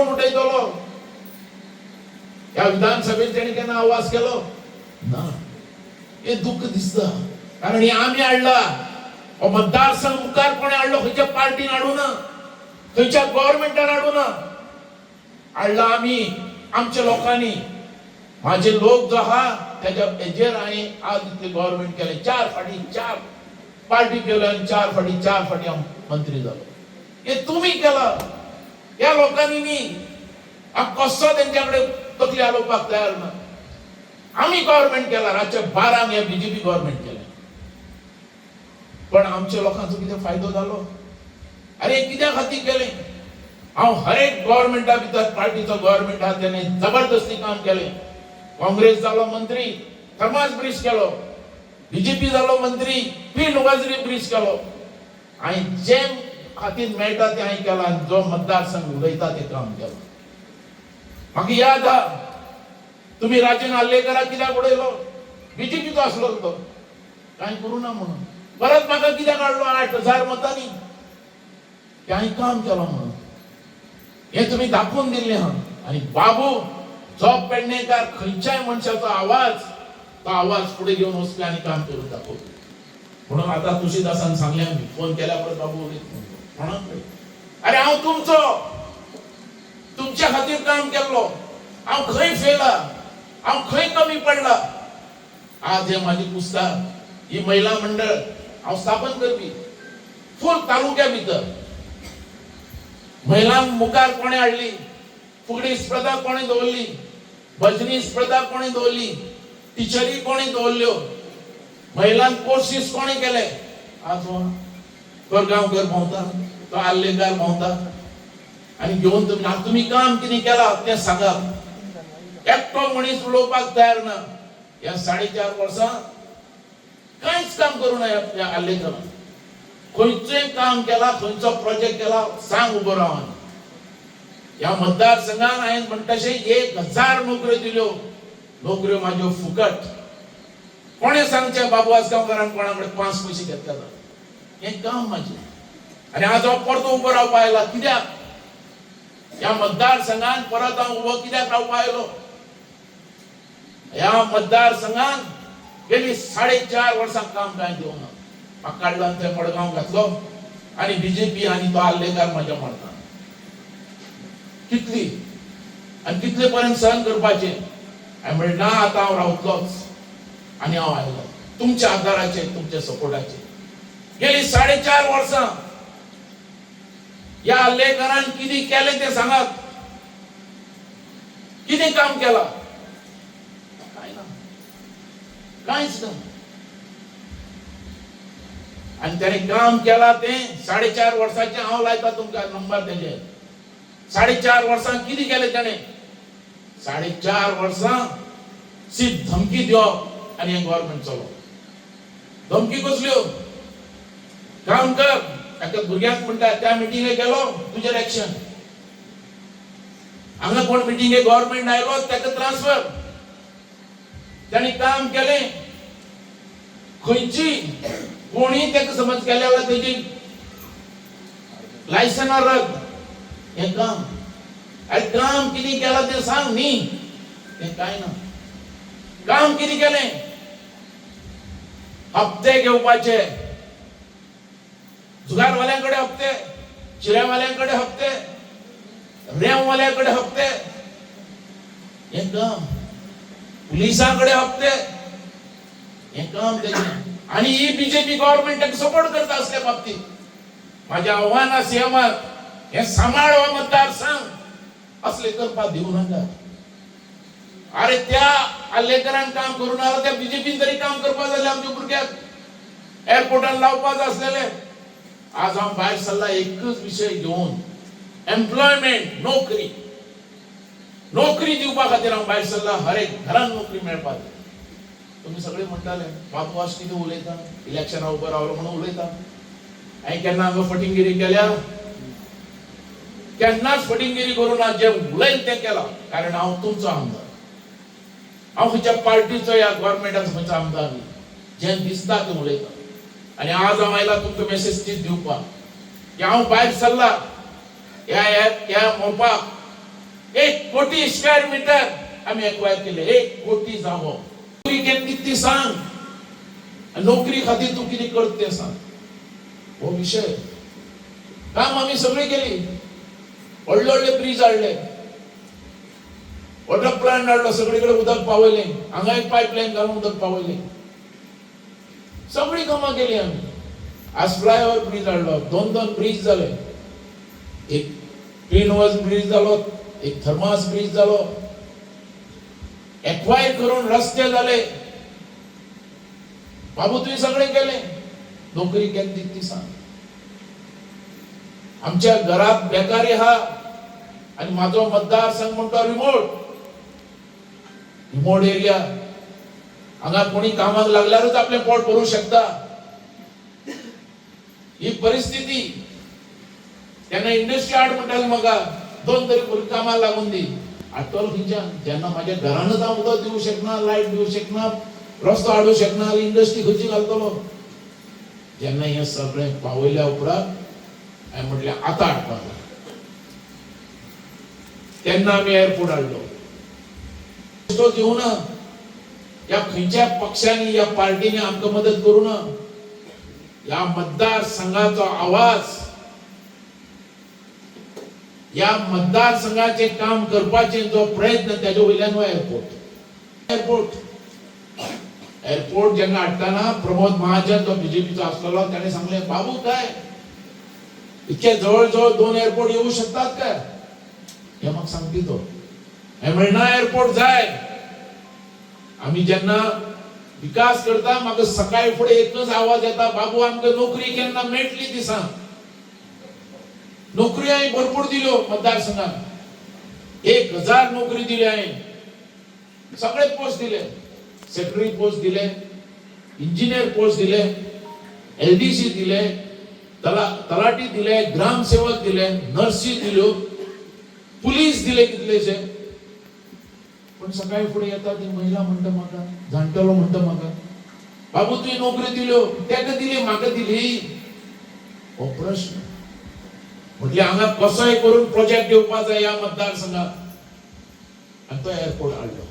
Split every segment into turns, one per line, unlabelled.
कोण उठयतलो? ह्या विधानसभेत तेणी केन्ना आवाज केलो ना. हे दुःख दिसता, कारण हे आमी हाडला हो मतदारसंघ मुखार. कोणें हाडलो? खंयच्या पार्टीन हाडूं ना, खंयच्या गव्हर्मेंटान हाडूं ना, हाडला आमी, आमच्या लोकांनी. माझे लोक जो आहा तेज्या हेजेर हांवें आज इतलें गव्हर्मेंट केलें. चार फाटी चार पार्टी केल्यो आनी चार फाटी चार फाटी हांव मंत्री जालो. हे तुमी केला, ह्या लोकांनी न्ही. हांव कसो तेंच्या कडेन तकली हालोवपाक तयार ना. आमी गव्हर्मेंट केला, रातच्या 12क हे बीजेपी गव्हर्मेंट केलें, पण आमच्या लोकांचो कितें फायदो जालो? अरे, कित्या खातीर केलें? हांव हर एक गव्हर्मेंटा भितर, पार्टीचो गव्हर्मेंट आहा तेणे जबरदस्ती काम केलें. काँग्रेस जालो मंत्री, थर्मास ब्रिज केलो. बीजेपी जालो मंत्री, पी नुगाजरी ब्रिज केलो. हांवें जे खातीर मेळटा तें हांवें केलां आनी जो मतदारसंघ उलयता तें काम केलां. म्हाका याद आहा, तुमी राजन आर्लेकराक कित्याक उडयलो? बीजेपीचो आसलो तो, कांय करूं ना म्हणून. परत म्हाका कित्याक हाडलो 8000 मतांनी? की हांवें काम केलां म्हणून. हें तुमी दाखोवन दिल्लें आहा. आनी बाबू जो पेडणेकार खंयच्याय मनशाचो आवाज, तो आवाज फुडें घेवन वचपी आनी काम करून दाखोवपी. म्हणून आतां तुळशीदासान सांगलें, आमी फोन केल्या परत बाबू उलयत कोणाक, अरे हांव तुमचो, तुमच्या खातीर काम केल्लो. हांव खंय फेला, हांव खंय कमी पडला? आज हे माझी पुस्तक, ही महिला मंडळ हांव स्थापन करपी. फूल तालुक्या भितर महिलांक मुखार कोणें हाडली? फुगडी स्पर्धा कोणें दवरली? भजनी स्पर्धा कोणें दवरली? टिचरी कोणें दवरल्यो? महिलांक कोर्सीस कोणें केले? आज हो करगांवकर भोंवता, तो आर्लेकार भोंवता आनी घेवन तुमी. आतां तुमी काम कितें केलां तें सांगात. एकटो मनीस उलोवपाक तयार ना. ह्या 4.5 वर्सां कांयच काम करूं ना ह्या आर्लेकरान. खंयचें काम केला, खंयचो प्रोजेक्ट केला, सांग उबो रावन. ह्या मतदारसंघान हांवें म्हणटा तशें 1000 नोकऱ्यो दिल्यो. नोकऱ्यो म्हाज्यो फुकट. कोणें सांगचें बाबू आजगांवकारान कोणा कडेन 5 पयशे घेतले ना? हें काम म्हाजें. आनी आज हांव परतो उबो रावपा आयला कित्याक? ह्या मतदारसंघान परत हांव उबो कित्याक रावपा आयलो? ह्या मतदारसंघान गेली 4.5 वर्सां काम कांय दिवना. म्हाका काडलो आनी थंय मडगांव घातलो आनी बीजेपी आनी तो आर्लेकार म्हाज्या मरता. कितली आनी कितले पर्यंत सहन करपाचें? हांवें म्हणलें, ना, आतां हांव रावतलोच. आनी हांव आयलो तुमच्या आदाराचेर, तुमच्या सपोर्टाचेर. गेली 4.5 वर्सां ह्या आर्लेकारान कितें केलें तें सांगात. कितें काम केलां? कांय ना, कांयच ना. आनी त्याने काम केलां तें 4.5 वर्साचें हांव लायता तुमकां नंबर तेजे. 4.5 वर्सां कितें केलें त्याणे? 4.5 वर्सां सीट धमकी दिवप आनी हें गव्हर्मेंट चलोवप. धमकी कसल्यो? काम कर. एका भुरग्यांक म्हणटा, त्या मिटिंगेक गेलो तुजेर एक्शन. हांगा कोण मिटिंगेक गव्हर्मेंट आयलो ताका ट्रान्सफर. ताणी काम केलें खंयची? कोणी ताका समज केल्या जाल्यार तेजी लायसनां रद्द. हें काम. अरे, काम कितें केलां तें सांग न्ही. तें कांय ना. काम कितें केलें? हप्ते घेवपाचे, जुगारवाल्यांकडे हप्ते, चिऱ्यावाल्यांकडे हप्ते, रेंववाल्याकडे हप्ते, हें काम. पुलिसां कडेन हप्ते, हें काम तेजें. आनी ही बीजेपी गव्हर्मेंट ताका सपोर्ट करता. असल्या बाबतीत माझें आव्हान आसा सीएमाक, हें सांबाळ हो मतदारसंघ, असले करपाक दिवं नाका. अरे, त्या आर्लेकरान काम करून आला, त्या बीजेपीन तरी काम करपाक जालें. आमच्या भुरग्याक एअरपोर्टान लावपाक जाय आसलेले. आज हांव भायर सरला एकच विशय घेवन, एम्प्लॉयमेंट, नोकरी. नोकरी दिवपा खातीर हांव भायर सरला. हर एक घरान नोकरी मेळपाक जाय. तुमी सगळे म्हणटाले, बाबू अशें कितें उलयता, इलेक्शना उबो रावलो म्हणून उलयता. हांवें केन्ना हांगा फटिंगिरी केल्या? केन्नाच फटिंगिरी करूं ना. जें उलयलें तें केलां, कारण हांव तुमचो आमदार. हांव खंयच्या पार्टीचो ह्या गव्हर्मेंटाचो खंयचो आमदार न्ही. जें दिसता तें उलयता. आनी आज हांव आयला तुमकां मेसेज तीच दिवपाक की हांव भायर सरला ह्या ह्या ह्या मोपाक. 1 कोटी स्क्वेअर मिटर आमी एक्वायर केले. 1 कोटी जागो. नोकरी केन्ना दिता ती सांग आनी नोकरी खातीर तूं कितें करता तें सांग. हो विशय. काम आमी सगळी केली. व्हडले व्हडले ब्रीज हाडले, वॉटर प्लांट हाडलो, सगळी कडेन उदक पावयलें. हांगा एक पायपलायन घालून उदक पावयलें. सगळीं कामां केली आमी. आज फ्लायओवर ब्रीज हाडलो. दोन दोन ब्रीज जाले. एक ट्विन वर्स ब्रीज जालो, एक थर्मास ब्रीज जालो. एक्वायर करून रस्ते जाले. बाबू, तुवें सगळें केलें, नोकरी केन्ना दिता ती सांग. आमच्या घरात बेकारी आहा आनी म्हाजो मतदारसंघ म्हणटा रिमोट रिमोट एरिया. हांगा कोणी कामाक लागल्यारूच आपलें पोट भरूं शकता, ही परिस्थिती. तेन्ना इंडस्ट्री हाड म्हणटाले म्हाका, दोन तरी भुरगीं कामाक लागून दी. हाडटलो खंयच्यान, जेन्ना म्हाज्या घरानच हांव उदक दिवंक शकना, लायट दिवंक शकना, रस्तो हाडूंक शकना, जाल्यार इंडस्ट्री खंयची घालतलो? जेन्ना हें सगळें पावयल्या उपरांत हांवें म्हटलें, आतां हाडपाक जाय. तेन्ना आमी एअरपोर्ट हाडलो. तो दिवना ह्या खंयच्या पक्षांनी, ह्या पार्टीनी आमकां मदत करूं ना. ह्या मतदारसंघाचो आवाज, ह्या मतदारसंघाचे काम करपाचे जो प्रयत्न, त्याच्या वयल्यान हो एअरपोर्ट. एअरपोर्ट एअरपोर्ट जेन्ना हाडटना प्रमोद महाजन, जो बीजेपीचो आसलेलो, त्याने सांगले, बाबू, काय इतके जवळ जवळ दोन एअरपोर्ट येऊ शकतात काय? हे म्हाका सांगती तो. हे म्हणना, एअरपोर्ट जाय. आमी जेन्ना विकास करता, म्हाका सकाळी फुडें एकच आवाज येता, बाबू, आमकां नोकरी केन्ना मेळटली ती सांग. नोकरी हांवें भरपूर दिल्यो मतदारसंघात. 1000 नोकरी दिली हांवें. सगळे पोस्ट दिले. सेक्रेटरी पोस्ट दिले, इंजिनियर पोस्ट दिले, एलडीसी दिले, तलाटी दिले, ग्रामसेवक दिले, नर्सी दिल्यो, पुलीस दिले कितलेशे. पण सकाळी फुडें येता ती महिला म्हणटा म्हाका, जाणटेलो म्हणटा म्हाका, बाबू, तुवें नोकरी दिल्यो, तेका दिली, म्हाका दिली? हो प्रश्न. म्हटलें, हांगा कसोय करून प्रोजेक्ट येवपा जाय ह्या मतदारसंघात. आनी तो एअरपोर्ट हाडलो.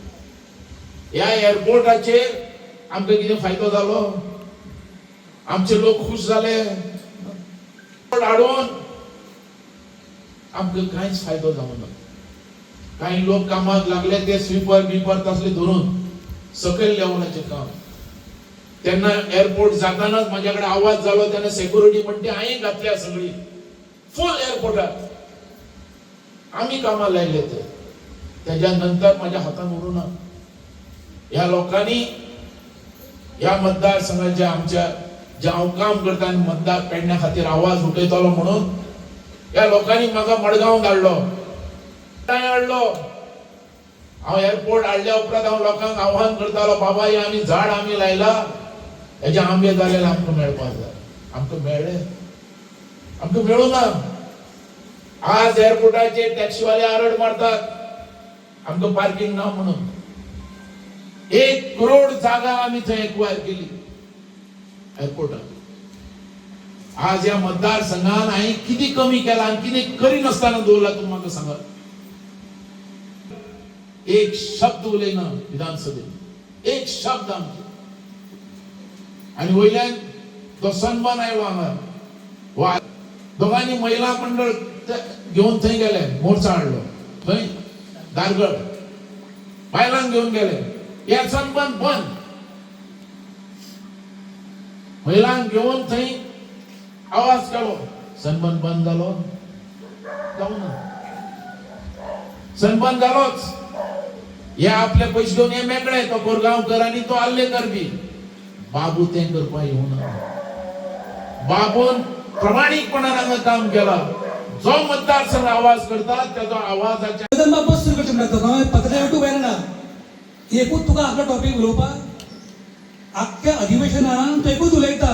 ह्या एअरपोर्टाचेर आमकां कितें फायदो जालो? आमचे लोक खूश जाले? एअरपोर्ट हाडून आमकां कांयच फायदो जावना. काही लोक कामाक लागले, ते स्वीपर बिपर तसले धरून सकयल लेवलाचें काम. तेन्ना एअरपोर्ट जातानाच माझ्या कडेन आवाज जालो. तेन्ना सेक्युरिटी म्हणटे हांवें घातल्या सगळी फुल एअरपोर्टार. आमी कामाक लायले ते. त्याच्या नंतर माझ्या हातान उरूं ना. ह्या लोकांनी ह्या मतदारसंघाच्या आमच्या जे हांव काम करता आनी मतदार पेडण्या खातीर आवाज उठयतलो म्हणून ह्या लोकांनी म्हाका मडगांव धाडलो, हाडलो. हांव एअरपोर्ट हाडल्या उपरांत हांव लोकांक आव्हान करतालो, बाबा, हे आमी झाड आमी लायला, हेजे आंबे जाले, आमकां मेळपाक जाय. आमकां मेळ्ळे? आमकां मेळूं ना. आज एअरपोर्टाचेर टॅक्सीवाले आरड मारतात, आमकां पार्किंग ना म्हणून. 1 करोड जागा आमी थंय एक्वायर केली एअरपोर्टार. आज ह्या मतदारसंघान हांवें कितें कमी केलां आनी कितें करिनासतना दवरला, तुमी म्हाका सांगात. एक शब्द उलयना विधानसभेत, एक शब्द आमचे. आनी वयल्यान तो सन्मान आयलो हांगा. वा दोगांनी महिला मंडळ ते घेवन थंय गेले, मोर्चा हाडलो थंय धारगळ, बायलांक घेवन गेले. हे सनबर्न बंद. महिलांक घेवन थंय आवाज केलो. सनबर्न बंद जालो? जावना. सनबर्न जालोच. हे आपले पयशे घेवन हे मेकळे. तो कोरगांवकर आनी तो आर्लेकर बी. बाबू तें करपाक येवना. बाबून प्रामाणीकपणान हांगा काम केला. जो मतदारसंघ आवाज करता, त्याचो आवाजाच्या
कदंबा बस सुरू करची म्हणटा तो पत्र्या टू वेर्णा. एकूच तुका आपलो टॉपीक उलोवपाक? आख्ख्या अधिवेशनान तूं एकूच उलयता.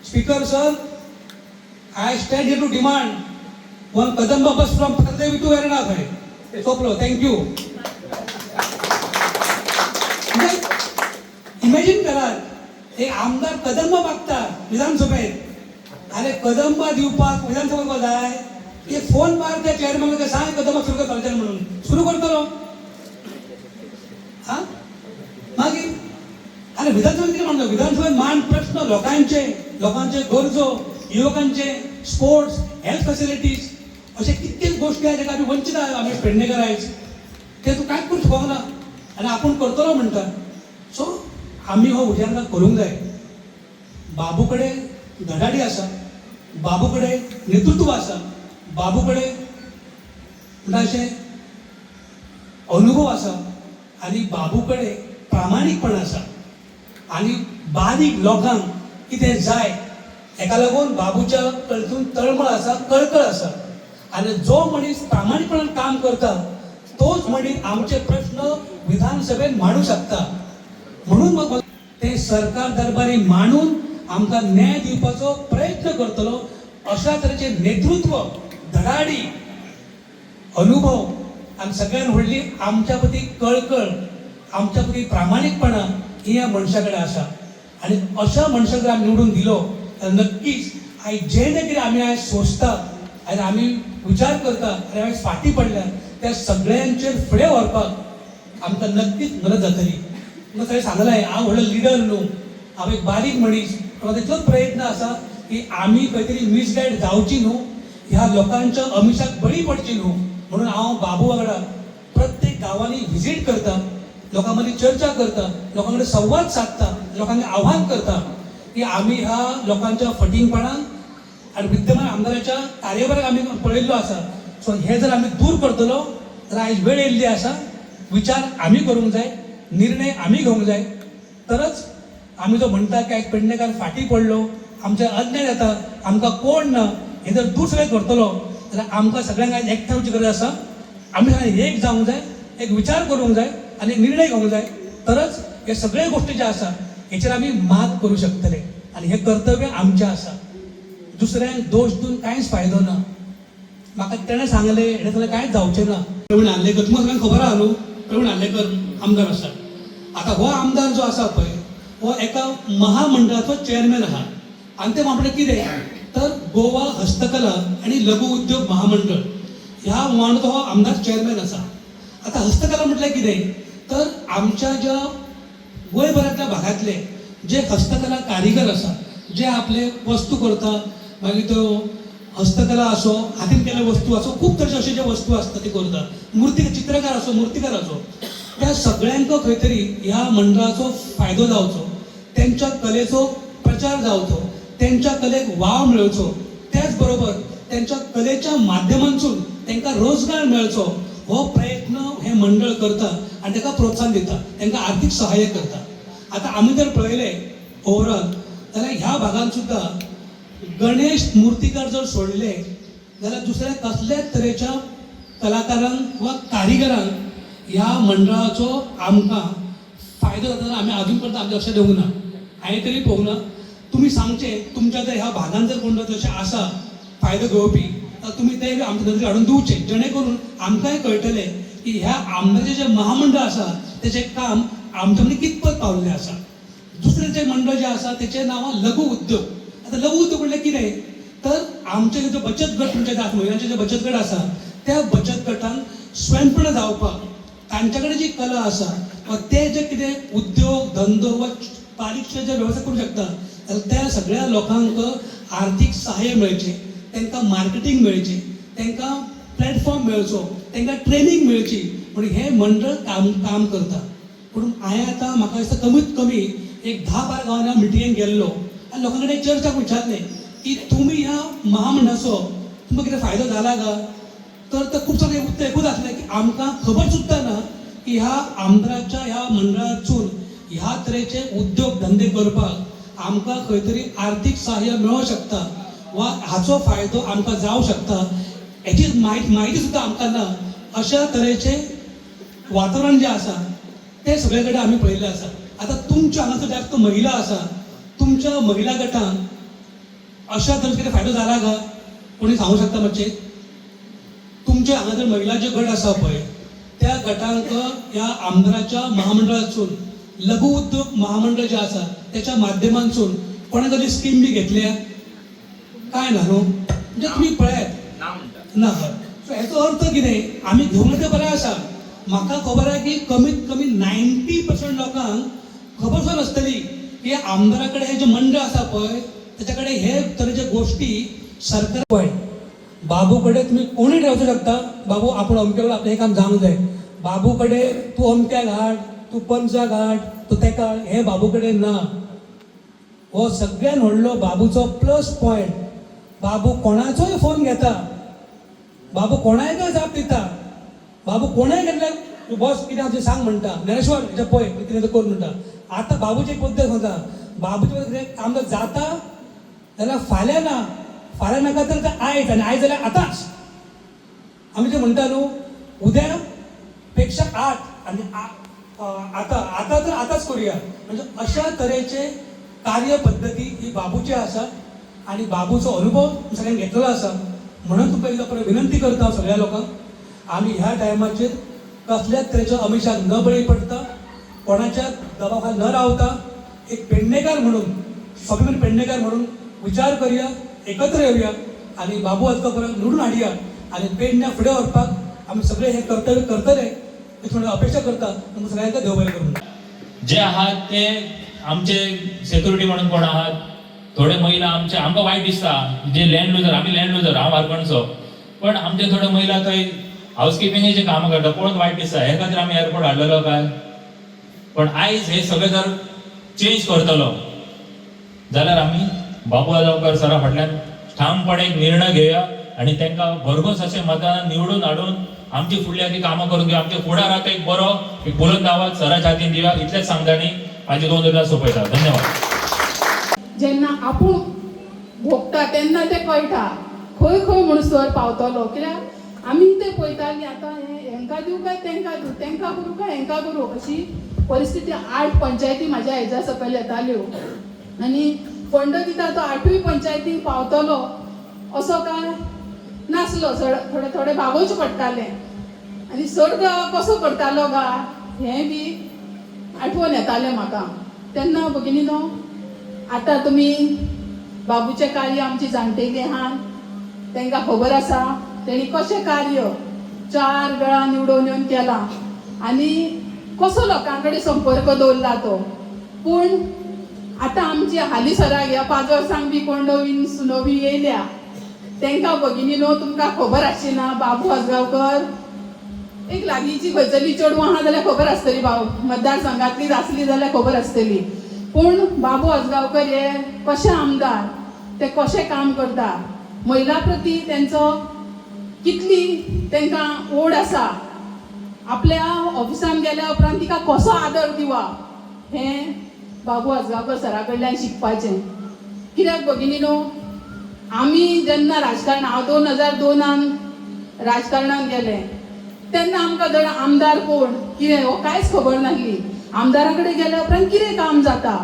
Speaker sir, I stand here to demand one Kadamba bus from Patradevi to Verna. खंय सोंपलो. Thank you. म्हणजे इमॅजिन करात, एक आमदार कदंबा मागता विधानसभेत. अरे, कदंबा दिवपाक विधानसभेत जाय? एक फोन मार त्या चेअरमॅनाक, सांग कदंबा सुरू कर फाल्यां म्हणून, सुरू करतलो. हा, मागीर आनी विधानसभेत कितें म्हणटा? विधानसभेत मान प्रश्न लोकांचे, लोकांचे गरजो, युवकांचे, स्पोर्ट्स, हेल्थ फेसिलिटीज, अशे कितके गोश्टी आहा जेका आमी वंचीत आहा. आमी पेडणेकर आयज ते तूं कांयच करूंक शकना आनी आपूण करतलो म्हणटा. सो आमी हो विचार करूंक जाय. बाबू कडेन धडाडी आसा, बाबू कडेन नेतृत्व आसा, बाबू कडेन म्हणटा अशें अनुभव आसा आनी बाबू कडेन प्रामाणीकपण आसा आनी बारीक लोकांक कितें जाय हेका लागून बाबूच्या कडसून तळमळ आसा, कळकळ आसा. आनी जो मनीस प्रामाणीकपणान काम करता तोच मनीस आमचे प्रश्न विधानसभेत मांडू शकता. म्हणून मग ते सरकार दरबारी मांडून आमकां न्याय दिवपाचो प्रयत्न करतलो. अशा तरेचे नेतृत्व, धडाडी, अनुभव आनी सगळ्यान व्हडली आमच्या प्रती कळकळ, आमच्या प्रती प्रामाणीकपणा ही ह्या मनशा कडेन आसा. आनी अशा मनशाक जर आमी निवडून दिलो तर नक्कीच आयज जें जें कितें आमी आयज सोंसता आनी आमी विचार करता आनी आमी फाटीं पडल्या त्या सगळ्यांचेर फुडें व्हरपाक आमकां नक्कीच मदत जातली. तुमकां सगळें सांगलें, हांव व्हडलो लिडर न्हू, हांव एक बारीक मनीस, पूण म्हाजो इतलोच प्रयत्न आसा की आमी खंय तरी मिसगायड जावची न्हू, ह्या लोकांच्या अमिशाक बळी पडची न्हू. म्हणून हांव बाबू वांगडा प्रत्येक गांवांनी व्हिजीट करता, लोकां मदीं चर्चा करता, लोकां कडेन संवाद सादता, लोकांक आव्हान करता की आमी ह्या लोकांच्या फटींगपणाक आनी विद्यमान आमदाराच्या कार्यभाराक आमी पळयल्लो आसा. सो हे जर आमी दूर करतलो जाल्यार आयज वेळ येयल्ली आसा, विचार आमी करूंक जाय, निर्णय आमी घेवंक जाय, तरच आमी जो म्हणटा की आयज पेडणेकार फाटीं पडलो, आमचेर अन्याय जाता, आमकां कोण ना, हे जर दूर सगळें करतलो जाल्यार आमकां सगळ्यांक आयज एकठांय येवची गरज आसा. आमी सगळ्यांनी एक जावंक जाय, एक विचार करूंक जाय आनी एक निर्णय घेवंक जाय, तरच हे सगळे गोश्टी जे आसा हेचेर आमी मात करूं शकतले. आनी हें कर्तव्य आमचें आसा. दुसऱ्यांक दोश दिवन कांयच फायदो ना. म्हाका तेणें सांगलें, हेणें सांगलें, कांयच जावचें ना. प्रवीण आर्लेकर तुमकां सगळ्यांक खबर आहा न्हू, प्रवीण आर्लेकर आमदार आसा. आतां हो आमदार जो आसा पळय हो एका महामंडळाचो चेअरमॅन आहा. आनी तें म्हळ्यार कितें तर गोवा हस्तकला आनी लघु उद्योग महामंडळ ह्या महामंडळाचो हो आमदार चेअरमॅन आसा. आतां हस्तकला म्हटल्यार कितें तर आमच्या ज्या गोंयभरांतल्या भागांतले जे हस्तकला कारिगर आसा, जे आपले वस्तू करता, मागीर त्यो हस्तकला आसो, हातीन केल्ले वस्तू आसो, खूब तरेचे अशे जे वस्तू आसता ती करता, मुर्ती चित्रकार आसो, मुर्तीकार आसो, त्या सगळ्यांक खंय तरी ह्या मंडळाचो फायदो जावचो, तेंच्या कलेचो प्रचार जावचो, तेंच्या कलेक वाव मेळचो, त्याच बरोबर तेंच्या कलेच्या माध्यमांतसून तेंकां रोजगार मेळचो, हो प्रयत्न हें मंडळ करता आनी तेका प्रोत्साहन दिता, तेंकां आर्थीक सहाय्य करता. आतां आमी जर पळयलें ओवरऑल जाल्यार ह्या भागान सुद्दां गणेश मुर्तीकार जर सोडले जाल्यार दुसऱ्या कसल्याच तरेच्या कलाकारांक वा कारिगरांक ह्या मंडळाचो आमकां फायदो जाता आमी आजून पर्यंत आमच्या लक्षात येवंक ना, हांवें तरी पळोवंक ना. तुमी सांगचें, तुमच्या जर ह्या भागान जर कोण तशें आसा फायदो घेवपी तर तुमी ते आमच्या नदरेक हाडून दिवचे, जेणे करून आमकांय कळटलें की ह्या आमदाराचें जें महामंडळ आसा तेचें काम आमच्या मदीं कितपत पावल्लें आसा. दुसरें जें मंडळ जें आसा तेचें नांव आहा लघु उद्योग. आतां लघु उद्योग म्हणल्यार कितें तर आमचे जो बचत गट तुमचे आसा, महिलांचे जे बचत गट आसा त्या बचत गटान स्वयंपूर्ण जावपाक तांच्या कडेन जी कला आसा वा ते जे कितें उद्योग धंदो वा बारीकशे जे वेवसाय करूंक शकता जाल्यार त्या सगळ्या लोकांक आर्थीक सहाय्य मेळचें, तांकां मार्केटींग मेळचें, तांकां प्लॅटफॉर्म मेळचो, तांकां ट्रेनींग मेळची म्हणून हें मंडळ काम काम करता. पूण हांवें आतां म्हाका दिसता कमीत कमी एक 10-12 गांवांनी हांव मिटिंगेक गेल्लो आनी लोकां कडेन चर्चा विचारलें की तुमी ह्या महामंडळाचो तुमकां कितें फायदो जाला काय, तर ते खूब सगळें उत्तर एकूच आसलें की आमकां खबर सुद्दां ना की ह्या आमदाराच्या ह्या मंडळातसून ह्या तरेचे उद्योग धंदे करपाक आमकां खंय तरी आर्थीक सहाय्य मेळोंक शकता वा हाचो फायदो आमकां जावं शकता, हेची म्हायती सुद्दां आमकां ना. अशा तरेचें वातावरण जें आसा तें सगळे कडेन आमी पळयल्लें आसा. आतां तुमच्या हांगासर जास्त महिला आसा, तुमच्या महिला गटांक अशा तरेचो कितें फायदो जाला काय कोणी सांगूंक शकता मातशें? तुमच्या हांगा जर महिला जे गट आसा पळय त्या गटांक ह्या आमदाराच्या महामंडळातसून लघु उद्योग महामंडळ जें आसा त्याच्या माध्यमांतसून कोणें तरी स्कीम बी घेतल्या काय ना न्हू? म्हणजे तुमी पळयात.
ना म्हणटा.
ना. सो हेचो अर्थ कितें, आमी घेवंक तें बरें आसा. म्हाका खबर आहा की कमीत कमी 90% लोकांक खबर सुद्दां नासतली की आमदारा कडेन हे जे मंडळ आसा पळय तेच्या कडेन हे तरेचे गोश्टी सरकार पळय. बाबू कडेन तुमी कोणूय वचूं शकता, बाबू आपूण अमके कडेन आपलें हें काम जावंक जाय, बाबू कडेन तूं अमक्याक हाड, तूं पंचाक हाड, तूं तेका हाड, हें बाबू कडेन ना. हो सगळ्यान व्हडलो बाबूचो प्लस पॉयंट. बाबू कोणाचोय फोन घेता, बाबू कोणायकय जाप दिता, बाबू कोणाय गेल्ल्याक बॉस कितें आसा तें सांग म्हणटा, ज्ञानेश्वर हेजें पळय कितें तें कर म्हणटा. आतां बाबूची एक पद्दत सांगता, बाबूची पद्दत कितें, आमकां जाता जाल्यार फाल्यां ना, फाल्यां नाका तर तें आयज, आनी आयज जाल्यार आतांच. आमी जें म्हणटा न्हू, उद्या पेक्षा आत आनी आतां, आतां तर आतांच करुया. म्हणजे अशा तरेचे कार्य पद्दती ही बाबूची आसा आनी बाबूचो अनुभव सगळ्यांनी घेतलेलो आसा. म्हणून तुमकां एकदां परत विनंती करता हांव सगळ्या लोकांक, आमी ह्या टायमाचेर कसल्याच तरेच्या अमिशाक न बळी पडटा, कोणाच्या दबावाखाल न रावता, एक पेडणेकार म्हणून, स्वाभिमानी पेडणेकार म्हणून विचार करुया, एकत्र येवया आनी बाबू आजगांवकरांक निवडून हाडया आनी पेडण्या फुडें व्हरपाक आमी सगळे हे कर्तव्य करतले अशी म्हणून अपेक्षा करता. तुमकां सगळ्यांक देव बरें करूं.
जे आहात ते आमचे सेक्युरिटी म्हणून कोण आहात, थोडे महिला आमचे, आमकां वायट दिसता जे लँड लुजर, आमी लँड लुजर, हांव वारकणचो, पण आमचे थोडे महिला थंय हावसकिपिंगेचे कामां करता, पळोवन वायट दिसता. हे खातीर आमी एअरपोर्ट हाडलेलो काय? पण आयज हे सगळें जर चेंज करतलो जाल्यार आमी बाबू आजगांवकर सरा फाटल्यान ठामपणे एक निर्णय घेवया आनी तांकां भरघोस अशें मतान निवडून हाडून आमची फुडली आनी कामां करून घेवया. आमच्या फुडाराक एक बरो एक बुलंद आवाज सराच्या हातीन दिवया, इतलेंच सांगता आनी म्हाजी दोन उतरां सोंपयता. धन्यवाद.
जेन्ना आपूण भोगता तेन्ना तें कळटा खंय खंय म्हूण सर पावतलो. कित्याक आमी तें पळयतालीं आतां हें हेंकां दिवं काय तेंकां दिवं, तेंकां करूं काय हेंकां करूं, अशी परिस्थिती 8 पंचायती म्हाज्या हेज्या सकयल येताल्यो आनी फंड दिता तो 8ूय पंचायतींक पावतलो असो काय नासलो. चड थोडे थोडे भागोवचें पडटालें आनी सर कसो करतालो गा हें बी आठवण येतालें म्हाका तेन्ना. भगिनी न्हू, आतां तुमी बाबूचें कार्य आमची जाणटेली आहा तांकां खबर आसा तेणी कशें कार्य 4 वेळा निवडून येवन केलां आनी कसो लोकां कडेन संपर्क दवरला तो. पूण आतां आमची हालीं सराक ह्या 5 वर्सांक बी कोण नवीन सुनो बी येयल्या तांकां भगिनी न्हू तुमकां खबर आसची ना. बाबू आजगांवकर एक लागींची खंयसरली चेडवां आहा जाल्यार खबर आसतली, बाबू मतदारसंघांतलीच आसली जाल्यार खबर आसतली. पूण बाबू आजगांवकर हे कशे आमदार, ते कशें काम करता, महिला प्रती तेंचो कितली तांकां ओड आसा, आपल्या ऑफिसान गेल्या उपरांत तिका कसो आदर दिवप हें बाबू आजगांवकर सरा कडल्यान शिकपाचें. कित्याक भगिनी न्हू, आमी जेन्ना राजकारण, हांव 2002 राजकारणान गेलें तेन्ना आमकां धड आमदार कोण कितें हो कांयच खबर नासली. आमदारा कडेन गेल्या उपरांत कितें काम जाता,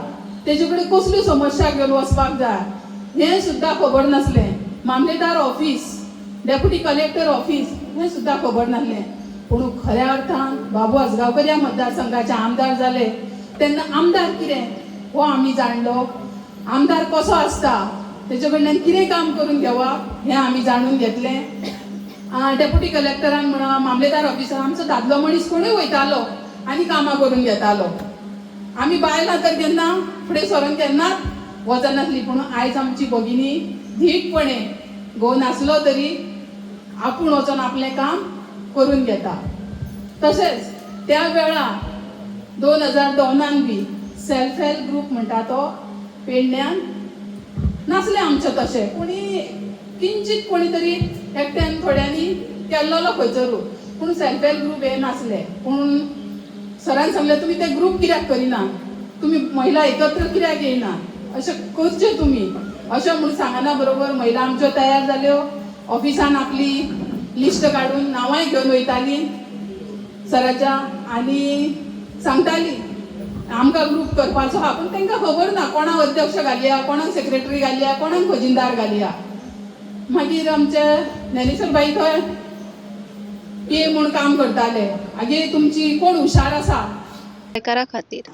तेजे कडेन कसल्यो समस्या घेवन वचपाक जाय हें सुद्दां खबर नासलें. मामलेदार ऑफीस, डेप्युटी कलेक्टर ऑफीस हें सुद्दां खबर नासलें. पूण खऱ्या अर्थान बाबू आजगांवकर ह्या मतदारसंघाचे आमदार जाले तेन्ना आमदार कितें हो आमी जाणलो, आमदार कसो आसता, तेजे कडल्यान कितें काम करून घेवप हें आमी जाणून घेतलें. डेप्युटी कलेक्टरान म्हणा, मामलेदार ऑफिसर, आमचो दादलो मनीस कोणूय वयतालो आनी कामां करून घेतालो. आमी बायलां तर केन्ना फुडें सरून केन्नाच वचनासली. पूण आयज आमची भगिनी धीटपणे घोव नासलो तरी आपूण वचोन आपलें काम करून घेता. तशेंच त्या वेळार 2002 बी सेल्फ हेल्प ग्रूप म्हणटा तो पेडण्यान नासलें आमचें तशें, कोणी किंचीत कोणी तरी एकट्यान थोड्यांनी केल्लोलो खंयसरू, पूण सेल्फ हेल्प ग्रूप हे नासले. पूण सरान सांगलें तुमी ते ग्रूप कित्याक करिना, तुमी महिला एकत्र कित्याक येयना, अशें करचें तुमी अशें म्हूण सांगना बरोबर महिला आमच्यो तयार जाल्यो. ऑफिसान आपली लिस्ट काडून नांवांय घेवन वयतालीं सराच्या आनी सांगताली आमकां ग्रूप करपाचो आहा, पूण तांकां खबर ना कोणाक अध्यक्ष घालया, कोणाक सेक्रेटरी घालया, कोणाक खजिनदार घालया. मागीर आमचे ज्ञानेश्वर बाई थंय पी ए म्हूण काम करताले. आगे तुमची कोण हुशार आसा
करा खातीर.